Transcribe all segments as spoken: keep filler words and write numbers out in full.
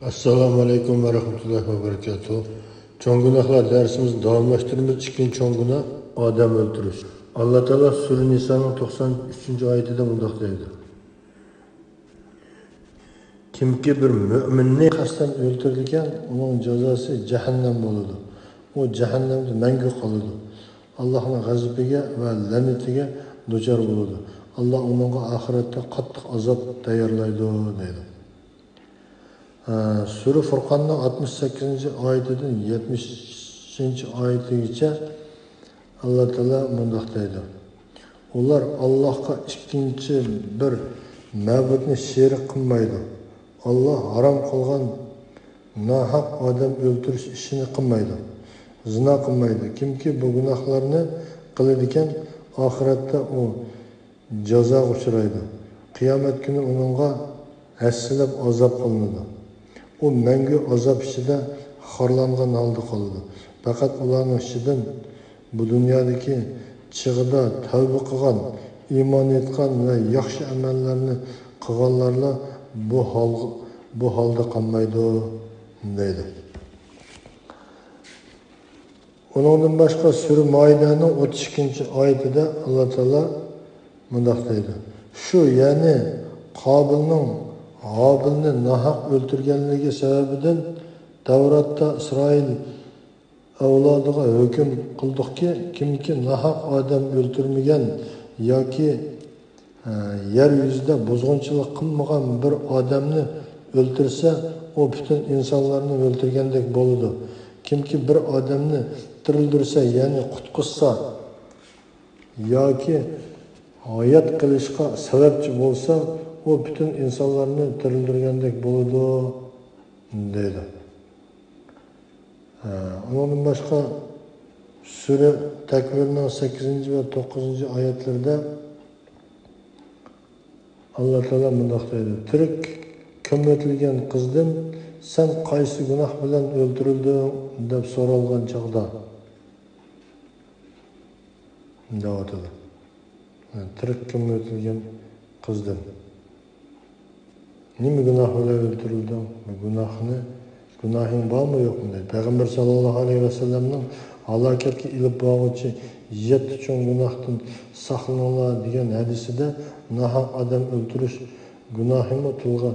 ئەسسالامۇ ئەلەيكۇم ۋە رەھمەتۇللاھى ۋە بەرىكاتۇھۇ. چوڭ گۇناھلار دەرسىمىزنى داۋاملاشتۇرىمىز. ئىككىنچى چوڭ گۇناھ ئادەم ئۆلتۈرۈش. ئاللا تائالا سۈرە نىسانىڭ توقسان ئۈچىنچى ئايىتىدە مۇنداق دەيدۇ: كىمكى بىر مۆمىننى قەستەن ئۆلتۈرىدىكەن، ئۇنىڭ جازاسى جەھەننەم بولىدۇ. ئۇ جەھەننەمدە مەڭگۈ قالىدۇ. ئاللانىڭ غەزىپىگە ۋە لەنىتىگە دۇچار بولىدۇ. ئاللا ئۇنىڭغا ئاخىرەتتە قاتتىق ئازاب تەييارلايدۇ، دەيدۇ. ھە، سۈرە فۇرقاننىڭ ئاتمىش سەككىزىنچى ئايىتىدىن يەتمىشىنچى ئايىتىگىچە ئاللا تائالا مۇنداق دەيدۇ: ئۇلار ئاللاھقا ئىككىنچى بىر مەبۇدنى شېرىك قىلمايدۇ. ئاللا ھارام قىلغان ناھەق ئادەم ئۆلتۈرۈش ئىشىنى قىلمايدۇ. زىنا قىلمايدۇ. كىمكى بۇ گۇناھلارنى قىلىدىكەن، ئاخىرەتتە ئۇ جازاغا ئۇچرايدۇ. قىيامەت كۈنى ئۇنىڭغا ھەسسىلەپ ئازاب قىلىنىدۇ. ئۇ مەڭگۈ ئازاب ئىچىدە خارلانغان ھالدا قالىدۇ. پەقەت ئۇلارنىڭ ئىچىدىن بۇ دۇنيادىكى چېغىدا تەۋبە قىلغان، ئىمان ئېيتقان ۋە ياخشى ئەمەللەرنى قىلغانلارلا بۇ ھالغا، بۇ ھالدا قالمايدۇ، دەيدۇ. ئۇنىڭدىن باشقا سۈرە مائىدەنىڭ ئوتتۇز ئىككىنچى ئايىتىدە ئاللا تائالا مۇنداق دەيدۇ: شۇ، يەنى قابىلنىڭ ھابىلنى ناھەق ئۆلتۈرگەنلىكى سەۋەبىدىن تەۋراتتا ئىسرائىل ئەۋلادىغا ھۆكۈم قىلدۇقكى، كىمكى ناھەق ئادەم ئۆلتۈرمىگەن ياكى يەر يۈزىدە بۇزغۇنچىلىق قىلمىغان بىر ئادەمنى ئۆلتۈرسە، ئۇ پۈتۈن ئىنسانلارنى ئۆلتۈرگەندەك بولىدۇ. كىمكى بىر ئادەمنى تىرىلدۈرسە، يەنى قۇتقۇزسا ياكى ھايات قېلىشقا سەۋەبچى بولسا، ئۇ پۈتۈن ئىنسانلارنى تىرىلدۈرگەندەك بولىدۇ، دەيدۇ. ھە، ئۇنىڭدىن باشقا سۈرە تەكۋىرنىڭ سەككىزىنچى ۋە توققۇزىنچى ئايەتلىرىدە ئاللا تائالا مۇنداق دەيدۇ: تىرىك كۆمۈۋېتىلگەن قىزدىن، سەن قايسى گۇناھ بىلەن ئۆلتۈرۈلدۈڭ؟ دەپ سورالغان چاغدا، دەۋاتىدۇ. تىرىك كۆمۈۋېتىلگەن قىزدىن. نېمە گۇناھ بىلەن ئۆلتۈرۈلدۈڭ؟ بۇ گۇناھنى، گۇناھىڭ بارمۇ يوقمۇ؟ دەيدۇ. پەيغەمبەر ساللاللاھۇ ئەلەيھى ۋەسەللەمنىڭ ھالاكەتكە ئېلىپ بارغۇچى يەتتە چوڭ گۇناھتىن ساقلىنىڭلار دېگەن ھەدىسىدە ناھەق ئادەم ئۆلتۈرۈش گۇناھىمۇ تىلغا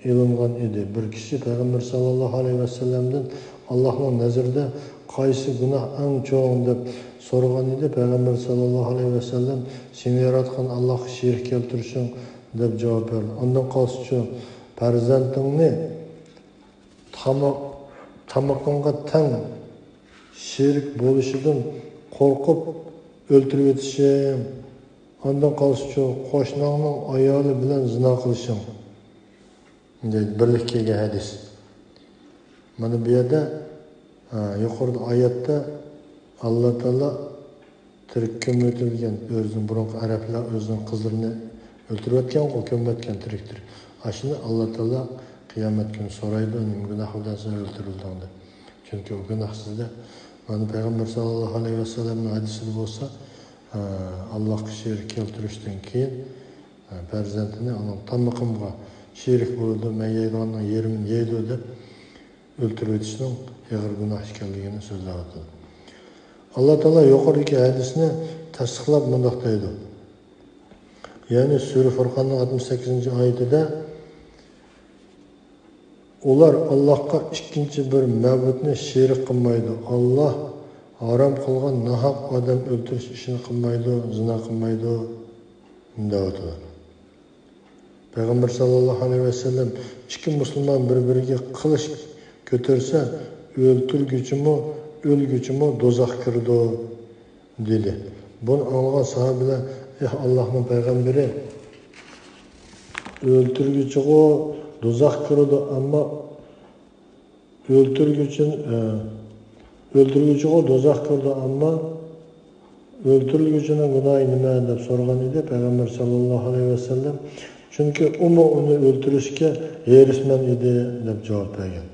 ئېلىنغان ئىدى. بىر كىشى پەيغەمبەر ساللاللاھۇ ئەلەيھى ۋەسەللەمدىن ئاللاھنىڭ نەزىرىدە قايسى گۇناھ ئەڭ چوڭ دەپ سورىغان ئىدى. پەيغەمبەر ساللاللاھۇ ئەلەيھى ۋەسەللەم، سېنى ياراتقان ئاللاھقا شېرىك كەلتۈرۈشۈڭ، دەپ جاۋاب بەردى. ئاندىن قالسىچۇ، پەرزەنتىڭنى تاماق، تامىقىڭغا تەڭ شېرىك بولۇشىدىن قورقۇپ ئۆلتۈرۈۋېتىشىڭ، ئاندىن قالسىچۇ، قوشناڭنىڭ ئايالى بىلەن زىنا قىلىشىڭ، دەيدۇ، بىرلىككە كەلگەن ھەدىس. مانا بۇ يەردە، ھە، يۇقىرىدا ئايەتتە ئاللا تائالا تىرىك كۆمۈۋېتىلگەن، ئۆزىنىڭ بۇرۇنقى ئەرەبلەر ئۆزىنىڭ قىزلىرىنى ئۆلتۈرۈۋەتكەنغۇ، كۆمۈۋەتكەن تىرىك تىرىك. ئاشۇنى ئاللا تائالا قىيامەت كۈنى سورايدۇ، نېمە گۇناھ بىلەن سەن ئۆلتۈرۈلدۈڭ دەپ. چۈنكى ئۇ گۇناھسىز دە. مانا پەيغەمبەر ساللاللاھۇ ئەلەيھى ۋەسەللەمنىڭ ھەدىسىدە بولسا، ئە، ئاللاھقا شېرىك كەلتۈرۈشتىن كېيىن، ئە، پەرزەنتىنى ئۇنىڭ تامىقىمغا شېرىك بولىدۇ، مەن يەيدىغاننىڭ يېرىمىنى يەيدۇ دەپ ئۆلتۈرۈۋېتىشنىڭ ئېغىر گۇناھ ئىكەنلىكىنى سۆزلەۋاتىدۇ. ئاللا تائالا يۇقىرىدىكى ھەدىسنى تەستىقلاپ مۇنداق دەيدۇ. يەنى سۈرە فۇرقاننىڭ ئاتمىش سەككىزىنچى ئايىتىدە، ئۇلار ئاللاھقا ئىككىنچى بىر مەبۇدنى شېرىك قىلمايدۇ. ئاللاھ ھارام قىلغان ناھەق ئادەم ئۆلتۈرۈش ئىشىنى قىلمايدۇ، زىنا قىلمايدۇ، دەۋاتىدۇ. پەيغەمبەر ساللاللاھۇ ئەلەيھى ۋەسەللەم، ئىككى مۇسۇلمان بىر-بىرىگە قىلىچ كۆتۈرسە، ئۆلتۈرگۈچىمۇ، ئۆلگۈچىمۇ دوزاخقا كىرىدۇ، دېدى. بۇنى ئاڭلىغان ساھابىلەر، ئېھ، ئاللاھنىڭ پەيغەمبىرى، ئۆلتۈرگۈچىغۇ دوزاخقا كىرىدۇ، ئەمما ئۆلتۈرگۈچى، ئە، ئۆلتۈرگۈچىغۇ دوزاخقا كىرىدۇ، ئەمما ئۆلتۈرۈلگۈچىنىڭ گۇناھى نېمە؟ دەپ سورىغان ئىدى. پەيغەمبەر ساللاللاھۇ ئەلەيھى ۋەسەللەم، چۈنكى ئۇمۇ ئۇنى ئۆلتۈرۈشكە ھېرىسمەن ئىدى، دەپ جاۋاب بەرگەن.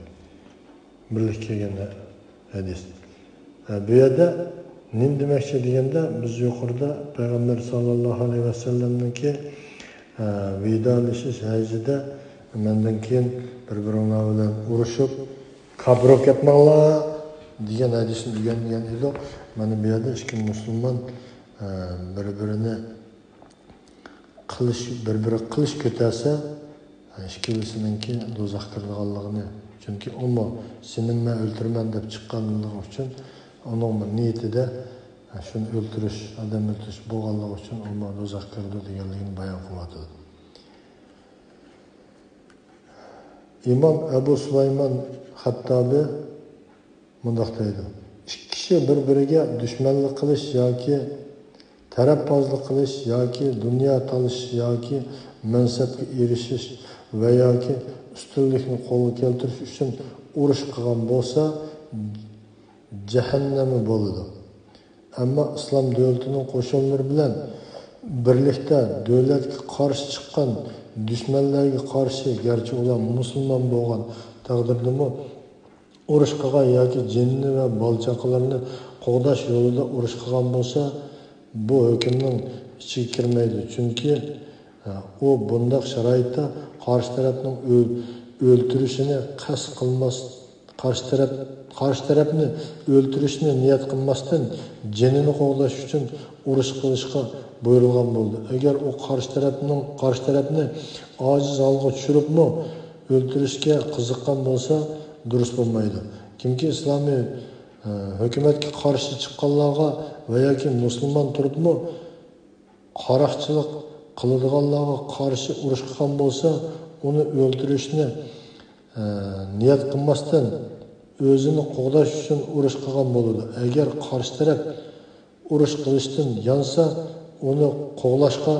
بىرلىككە كەلگەن ھەدىس. ھە، بۇ يەردە نېمە دېمەكچى دېگەندە، بىز يۇقىرىدا پەيغەمبەر ساللاللاھۇ ئەلەيھى ۋەسەللەمنىڭكى، ھە، ۋىدالىشىش ھەجىدە مەندىن كېيىن بىر-بىرىڭلار بىلەن ئۇرۇشۇپ، كاپىر بولۇپ كەتمەڭلار دېگەن ھەدىسنى ئۆگەنگەن ئىدۇق. مانا بۇ يەردە ئىككى مۇسۇلمان، ئە، بىر-بىرىنى قىلىش، بىر-بىرىگە قىلىش كۆتەرسە، ئىككىلىسىنىڭكى دوزاخقا كىرىدىغانلىقىنى. چۈنكى ئۇمۇ سېنىمۇ مەن ئۆلتۈرىمەن دەپ چىققانلىقى ئۈچۈن، ئۇنىڭمۇ نىيىتىدە شۇنى ئۆلتۈرۈش، ئادەم ئۆلتۈرۈش بولغانلىقى ئۈچۈن ئۇمۇ دوزاخقا كىرىدۇ دېگەنلىكىنى بايان قىلىۋاتىدۇ. ئىمام ئەبۇ سۇلايمان خەتتابى مۇنداق دەيدۇ: ئىككى كىشى بىر-بىرىگە دۈشمەنلىك قىلىش ياكى تەرەپبازلىق قىلىش ياكى دۇنيا تالىشىش ياكى مەنسەپكە ئېرىشىش ۋە ياكى ئۈستۈنلۈكنى قولغا كەلتۈرۈش ئۈچۈن ئۇرۇش قىلغان بولسا، جەھەننەمى بولىدۇ. ئەمما ئىسلام دۆلىتىنىڭ قوشۇنلىرى بىلەن بىرلىكتە دۆلەتكە قارشى چىققان دۈشمەنلەرگە قارشى، گەرچە ئۇلار مۇسۇلمان بولغان تەقدىردىمۇ، ئۇرۇش قىلغان ياكى جېنىنى ۋە بالا-چاقىلىرىنى قوغداش يولىدا ئۇرۇش قىلغان بولسا، بۇ ھۆكۈمنىڭ ئىچىگە كىرمەيدۇ. چۈنكى، ئۇ بۇنداق شارائىتتا قارشى تەرەپنىڭ ئۆل-، ئۆلتۈرۈشىنى قەست قىلماس، قارشى تەرەپ، قارشى تەرەپنى ئۆلتۈرۈشنى نىيەت قىلماستىن، جېنىنى قوغداش ئۈچۈن ئۇرۇش قىلىشقا بۇيرۇلغان بولىدۇ. ئەگەر ئۇ قارشى تەرەپنىڭ، قارشى تەرەپنى ئاجىز ھالغا چۈشۈرۈپمۇ ئۆلتۈرۈشكە قىزىققان بولسا، دۇرۇس بولمايدۇ. كىمكى ئىسلامىي، ئە، ھۆكۈمەتكە قارشى چىققانلارغا ۋە ياكى مۇسۇلمان تۇرۇپمۇ قاراقچىلىق قىلىدىغانلارغا قارشى ئۇرۇش قىلغان بولسا، ئۇنى ئۆلتۈرۈشنى، ئە، نىيەت قىلماستىن، ئۆزىنى قوغداش ئۈچۈن ئۇرۇش قىلغان بولىدۇ. ئەگەر قارشى تەرەپ ئۇرۇش قىلىشتىن يانسا، ئۇنى قوغلاشقا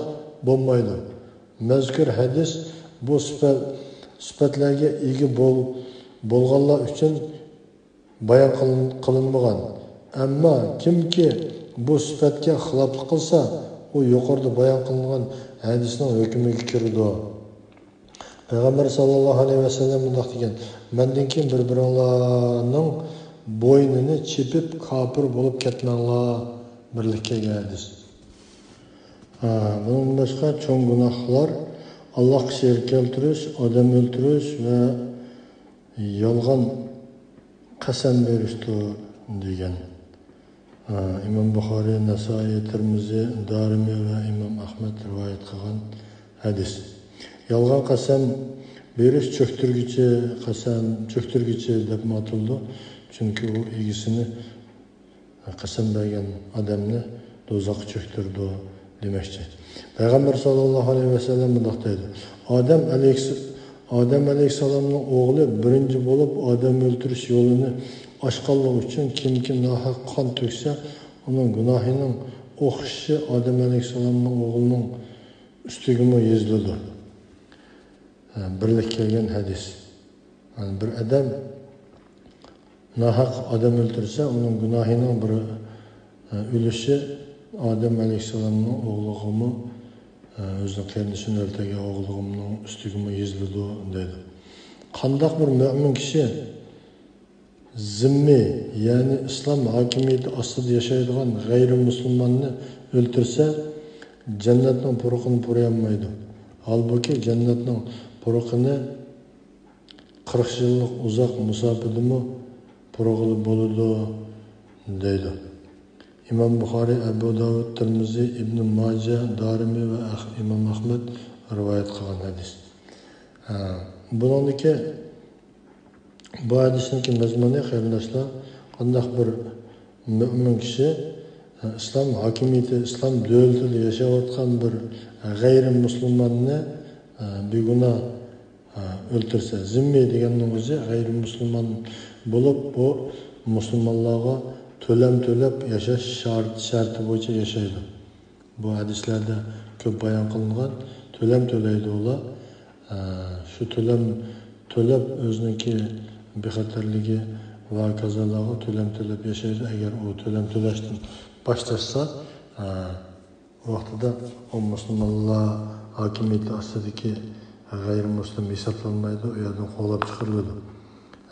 بولمايدۇ. مەزكۇر ھەدىس بۇ سۈپەت، سۈپەتلەرگە ئىگە بول-، بولغانلار ئۈچۈن بايان قىلىن-، قىلىنمىغان. ئەمما كىمكى بۇ سۈپەتكە خىلاپلىق قىلسا، ئۇ يۇقىرىدا بايان قىلىنغان ھەدىسنىڭ ھۆكمىگە كىرىدۇ. پەيغەمبەر ساللاللاھۇ ئەلەيھى ۋەسەللەم مۇنداق دېگەن: مەندىن كېيىن بىر-بىرىڭلارنىڭ بوينىنى چېپىپ، كاپىر بولۇپ كەتمەڭلار. بىرلىككە كەلگەن ھەدىس. ھە، بۇنىڭدىن باشقا چوڭ گۇناھلار ئاللاھقا شېرىك كەلتۈرۈش، ئادەم ئۆلتۈرۈش ۋە يالغان قەسەم بېرىشتۇر دېگەن. ھە، ئىمام بۇخارىي، نەسائىي، تىرمىزى، دارىمى ۋە ئىمام ئەھمەد رىۋايەت قىلغان ھەدىس. يالغان قەسەم بېرىش چۆكتۈرگۈچى، قەسەم چۆكتۈرگۈچى دەپمۇ ئاتىلىدۇ. چۈنكى ئۇ ئىگىسىنى، قەسەم بەرگەن ئادەمنى دوزاخقا چۆكتۈرىدۇ دېمەكچى. پەيغەمبەر ساللاللاھۇ ئەلەيھى ۋەسەللەم مۇنداق دەيدۇ: ئادەم ئەلەيھىس-، ئادەم ئەلەيھىسسالامنىڭ ئوغلى بىرىنچى بولۇپ ئادەم ئۆلتۈرۈش يولىنى ئاچقانلىقى ئۈچۈن كىمكى ناھەق قان تۆكسە، ئۇنىڭ گۇناھىنىڭ ئوخشىشى ئادەم ئەلەيھىسسالامنىڭ ئوغلىنىڭ ئۈستىگىمۇ يېزىلىدۇ. بىرلىككە كەلگەن ھەدىس. يەنى بىر ئادەم ناھەق ئادەم ئۆلتۈرسە، ئۇنىڭ گۇناھىنىڭ بىر، ئە، ئۈلۈشى ئادەم ئەلەيھىسسالامنىڭ ئوغلىغىمۇ، ئە، ئۆزىنىڭ قېرىندىشىنى ئۆلتۈرگەن ئوغلىغىمۇ ئۈستىگىمۇ يېزىلىدۇ دەيدۇ. قانداق بىر مۆمىن كىشى زىممىي، يەنى ئىسلام ھاكىمىيىتى ئاستىدا ياشايدىغان غەيرىي مۇسۇلماننى ئۆلتۈرسە، جەننەتنىڭ پۇرىقىنى پۇرىيالمايدۇ. ھالبۇكى، جەننەتنىڭ پۇرىقىنى قىرىق يىللىق ئۇزاق مۇساپىدىمۇ پۇرىغىلى بولىدۇ، دەيدۇ. ئىمام بۇخارىي، ئەبۇ داۋۇد، تىرمىزى، ئىبنى ماجە، دارىمى ۋە ئەخ-، ئىمام ئەخمەت رىۋايەت قىلغان ھەدىس. ھە، بۇنىڭدىكى بۇ ھەدىسنىڭكى مەزمۇنى، قېرىنداشلار، قانداق بىر مۆمىن كىشى، ئىسلام ھاكىمىيىتى، ئىسلام دۆلىتىدە ياشاۋاتقان بىر غەيرىي مۇسۇلماننى، بىگۇناھ، ئۆلتۈرسە، زىممىي دېگەننىڭ ئۆزى غەيرىي مۇسۇلمان بولۇپ، بۇ مۇسۇلمانلارغا تۆلەم تۆلەپ ياشاش شارت-، شەرتى بويىچە ياشايدۇ. بۇ ھەدىسلەردە كۆپ بايان قىلىنغان تۆلەم تۆلەيدۇ ئۇلار. ئە، شۇ تۆلەم تۆلەپ ئۆزىنىڭكى بىخەتەرلىكى ۋە ھاكازالارغا تۆلەم تۆلەپ ياشايدۇ. ئەگەر ئۇ تۆلەم تۆلەشتىن باش تارتسا، ئە، ۋاقتىدا ئۇ مۇسۇلمانلار ھاكىمىيىتى ئاستىدىكى غەيرىي مۇسلىم ھېسابلانمايدۇ، ئۇ يەردىن قوغلاپ چىقىرىلىدۇ.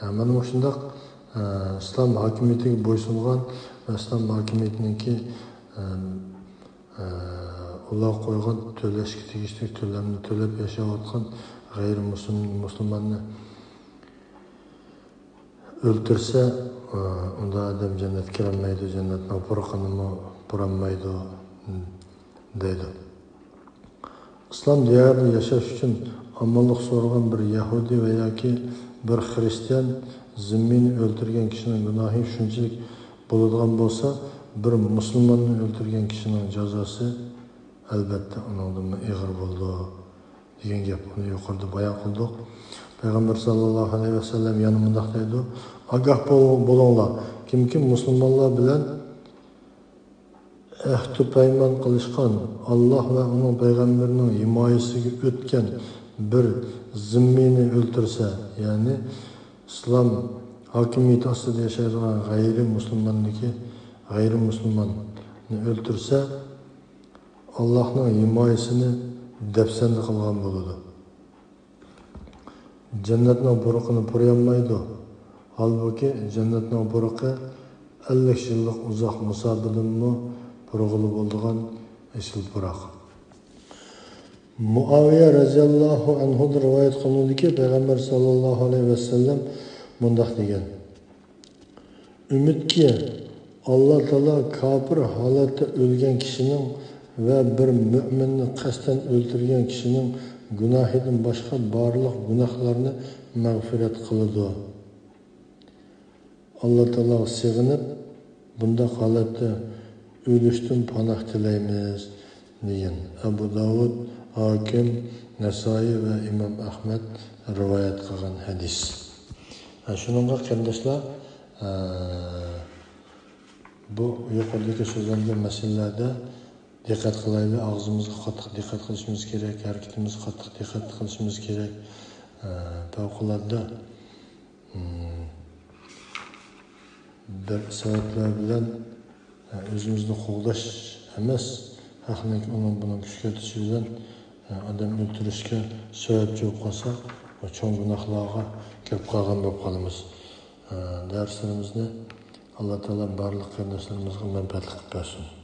ئە، مانا مۇشۇنداق، ئە، ئىسلام ھاكىمىيىتىگە بويسۇنغان ۋە ئىسلام ھاكىمىيىتىنىڭكى، ئە، ئۇلار قويغان تۆلەشكە تېگىشلىك تۆلەمنى تۆلەپ ياشاۋاتقان غەيرىي مۇسۇلماننى ئۆلتۈرسە، ئۇنداق ئادەم جەننەتكە كىرەلمەيدۇ، جەننەتنىڭ پۇرىقىنىمۇ پۇرالمايدۇ، دەيدۇ. ئىسلام دىيارىدا ياشاش ئۈچۈن ئامانلىق سورىغان بىر يەھۇدىي ۋە ياكى بىر خىرىستىيان زىممىينى ئۆلتۈرگەن كىشىنىڭ گۇناھى شۇنچىلىك بولىدىغان بولسا، بىر مۇسۇلماننى ئۆلتۈرگەن كىشىنىڭ جازاسى ئەلۋەتتە ئۇنىڭدىنمۇ ئېغىر بولىدۇ، دېگەن گەپ. ئۇنى يۇقىرىدا بايان قىلدۇق. پەيغەمبەر ساللاللاھۇ ئەلەيھى ۋەسەللەم يەنە مۇنداق دەيدۇ: «ئاگاھ بول-، بولۇڭلار، كىمكى مۇسۇلمانلار بىلەن ئەھدۇ پەيمان قىلىشقان، ئاللاھ ۋە ئۇنىڭ پەيغەمبىرىنىڭ ھىمايىسىگە ئۆتكەن بىر زىممىينى ئۆلتۈرسە»، يەنى ئىسلام ھاكىمىيىتى ئاستىدا ياشايدىغان غەيرىي مۇسۇلماندىكى، غەيرىي مۇسۇلماننى ئۆلتۈرسە، ئاللاھنىڭ ھىمايىسىنى دەپسەندە قىلغان بولىدۇ. جەننەتنىڭ پۇرىقىنى پۇرىيالمايدۇ. ھالبۇكى، جەننەتنىڭ پۇرىقى ئەللىك يىللىق ئۇزاق مۇساپىدىنمۇ پۇرىغىلى بولىدىغان ئېسىل پۇراق. مۇئاۋىيە رەزىياللاھۇ ئەنھۇدىن رىۋايەت قىلىنىدۇكى، پەيغەمبەر ساللاللاھۇ ئەلەيھى ۋەسەللەم مۇنداق دېگەن: ئۈمىدكى، ئاللا تائالا كاپىر ھالەتتە ئۆلگەن كىشىنىڭ ۋە بىر مۆمىننى قەستەن ئۆلتۈرگەن كىشىنىڭ گۇناھىدىن باشقا بارلىق گۇناھلارنى مەغپىرەت قىلىدۇ. ئاللا تائالاغا سېغىنىپ، بۇنداق ھالەتتە ئۆلۈشتىن پاناھ تىلەيمىز، دېگەن. ئەبۇ داۋۇد، ھاكىم، نەسائىي ۋە ئىمام ئەھمەد رىۋايەت قىلغان ھەدىس. ھە، شۇنىڭغا قېرىنداشلار، ئە، بۇ يۇقىرىدىكى سۆزلەنگەن مەسىلىلەردە دىققەت قىلايلى، ئاغزىمىزغا قاتتىق دىققەت قىلىشىمىز كېرەك، ھەرىكىتىمىزگە قاتتىق دىققەت قىلىشىمىز كېرەك. ئە، پەۋقۇلئاددە، ئىم، بىر سەۋەبلەر بىلەن، ئە، ئۆزىمىزنى قوغداش ئەمەس، ھەقنىڭ ئۇنىڭ بۇنىڭ كۈچكە يېتىشى بىلەن، ئە، ئادەم ئۆلتۈرۈشكە سەۋەبچى بولۇپ قالساق، بۇ چوڭ گۇناھلارغا كىرىپ قالغان بولۇپ قالىمىز. ئە، دەرسلىرىمىزنى ئاللا تائالا بارلىق قېرىنداشلىرىمىزغا مەنپەئەتلىك قىلىپ بەرسۇن.